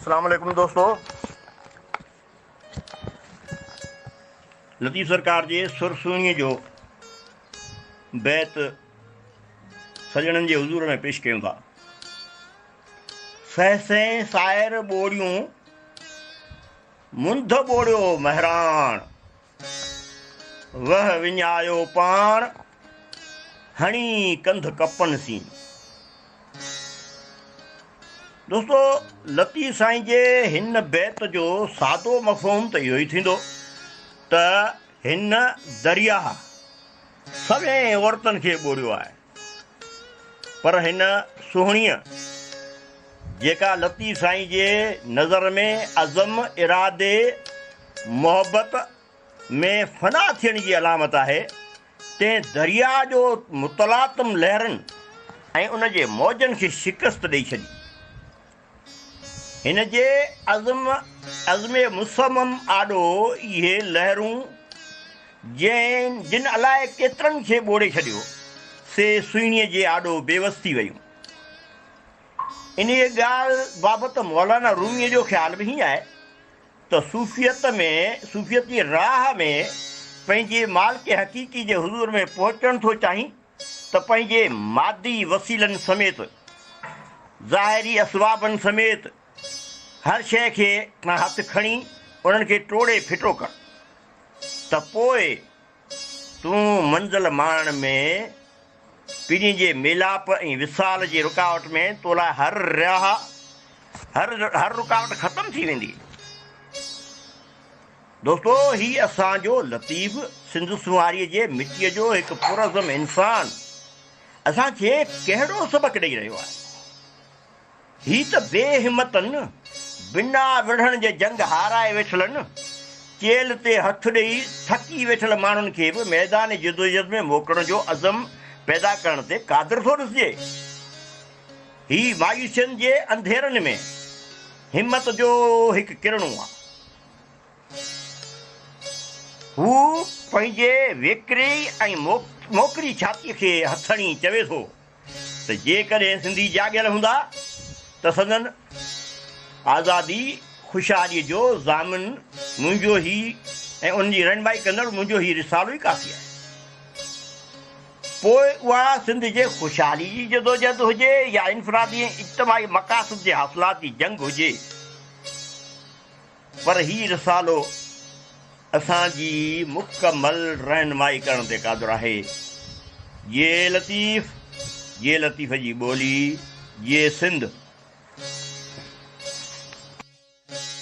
اسلام عليڪم دوستو لطيف سرڪار جي سر سهڻيء جو بيت سڄڻن جي حضور ۾ پيش ڪيون ٿا. سهسين سائر ٻوڙيون منڌ ٻوڙيو مهراڻ وهه وڃايو پاڻ هڻي ڪنڌ ڪپن سين. دوستو لطيف سائين جي هن بيت جو سادو مفهوم ته اهو ئي ٿيندو ته هن درياهه سوين عورتن کي ٻوڙيو آهي پر هن سهڻيء جيڪا لطيف سائين جي نظر ۾ عزم، ارادي، محبت ۾ فنا ٿيڻ جي علامت آهي، تنهن درياء جو متلاطم لهرن ۽ ان جي موجن کي شڪست ڏئي ڇڏي. هن جي عزم عزم مصمم آڏو اهي لهرون جنهن جن الائي ڪيترن کي ٻوڙي ڇڏيو، سي سهڻيء جي آڏو بيوس ٿي ويون. انهيء ڳالهه بابت مولانا روميء جو خيال به هيئن آهي ته صوفيت ۾ صوفيت جي راهه ۾ پنهنجي مالڪ حقيقي جي حضور ۾ پهچڻ ٿو چاهين ته پنهنجي مادي وسيلن سميت ظاهري اسبابن سميت هر شيء کي کان هٿ کڻي انهن کي ٽوڙي ڦٽو ڪر ته پوء تون منزل ماڻڻ ۾ پرين جي ميلاپ ۽ وصال جي رڪاوٽ ۾ تو لاء هر راهه، هر هر رڪاوٽ ختم ٿي ويندي. دوستو هي اسان جو لطيف سنڌ سونهاريء جي مٽيء جو هڪ پرعزم انسان اسان کي ڪهڙو سبق ڏئي رهيو آهي. هي ته بي همتن، بنا وڙهڻ جي جنگ هارائي ويٺلن، چيلهه تي هٿ ڏئي ٿڪي ويٺل ماڻهن کي به ميدان جدوجهد ۾ موڪلڻ جو عزم پيدا ڪرڻ تي قادر ٿو ڏسجي. هي مايوسين جي انڌيرن ۾ همت جو هڪ ڪرڻو آ. هو پنهنجي ويڪري ۽ موڪري ڇاتيء کي هٿ هڻي چوي ٿو. ته جيڪڏهن سنڌي جاڳيل هوندا ته سندن آزادي خوشحالي جو ضامن منهنجو هي ۽ ان جي رهنمائي ڪندڙ منهنجو هي رسالو ئي ڪافي آهي. پوء اها سنڌ جي خوشحالي جي جدوجهد هجي يا انفرادي ۽ اجتماعي مقاصد جي حاصلات جي جنگ هجي. پر هي رسالو اسان جي مڪمل رهنمائي ڪرڻ تي قادر آهي. جيئي لطيف، جيئي لطيف جي ٻولي، جيئي سنڌ.